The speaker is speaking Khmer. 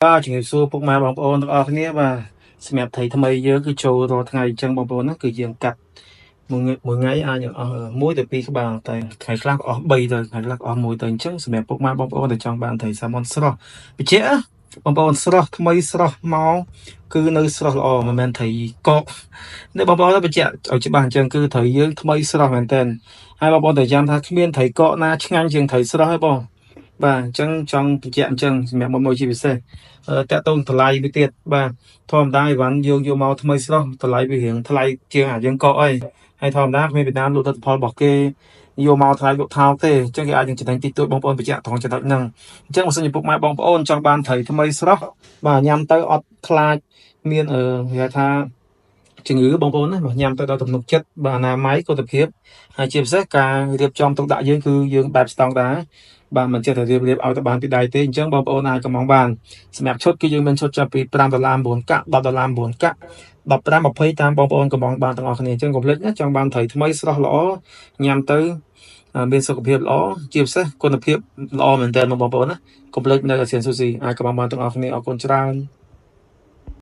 បាទជំរាបសួរពុកម៉ែបងប្អូនទាំងអស់គ្នាបាទសម្រាប់ត្រីថ្មីយើងគឺចូលរាល់ថ្ងៃអញ្ចឹងបងប្អូនណាគឺយើងកាត់មួយមួយថ្ងៃអាចនឹងអស់1ទៅ2ក្បាលតែថ្ងៃខ្លះក៏អស់3ទៅថ្ងៃខ្លះក៏អស់1ទៅអញ្ចឹងសម្រាប់ពុកម៉ែបងប្អូនដែលចង់បានត្រីសាម៉ុនស្រស់បញ្ជាក់បងប្អូនស្រស់ថ្មីស្រស់មកគឺនៅស្រស់ល្អមិនមែនត្រីកកនេះបងប្អូនបញ្ជាក់ឲ្យច្បាស់អញ្ចឹងគឺត្រីយើងថ្មីស្រស់មែនទែនហើយបងប្អូនតែចាំថាគ្មានត្រីកកណាឆ្ងាញ់ជាងត្រីស្រស់ទេបងបាទអញ្ចឹងចង់បញ្ជាក់អញ្ចឹងសម្រាប់មួយជាពិសេសតាក់ទងតម្លៃវាទៀតបាទធម្មតាអីវ៉ាន់យើងយកមកថ្មីស្រស់តម្លៃវារៀងថ្លៃជាងអាយើងកកអីហើយធម្មតាគ្មានវៀតណាមលក់ផលិតផលរបស់គេយកមកថ្លៃលក់ថោកទេអញ្ចឹងគេអាចនឹងចំណេញតិចតួចបងប្អូនបញ្ជាក់ត្រង់ចំណុចហ្នឹងអញ្ចឹងបើសិនជាពុកម៉ែបងប្អូនចង់បានត្រីថ្មីស្រស់បាទញ៉ាំទៅអត់ខ្លាចមានអឺគេហៅថាជំងឺបងប្អូនណាបាទញ៉ាំទៅដល់ទំនុកចិត្តបាទអនាម័យគុណភាពហើយជាពិសេសការរៀបចំទុកដាក់យើងគឺយើងបែបស្តង់ដារបាទមិនចេះតែរៀបរៀបឲ្យទៅបានពីដៃទេអញ្ចឹងបងប្អូនអាចកំងបានសម្រាប់ឈុតគឺយើងមានឈុតចាប់ពី5ដុល្លារ9កាក់10ដុល្លារ9កាក់15 20តាមបងប្អូនកំងបានទាំងអស់គ្នាអញ្ចឹងកុំភ្លេចណាចង់បានត្រីថ្មីស្រស់ល្អញ៉ាំទៅមានសុខភាពល្អជាពិសេសគុណភាពល្អមែនទែនបងប្អូនណាកុំភ្លេចនៅអាស៊ានស៊ូស៊ីអាចកំងបានទាំងអស់គ្នាអរគុណច្រើន។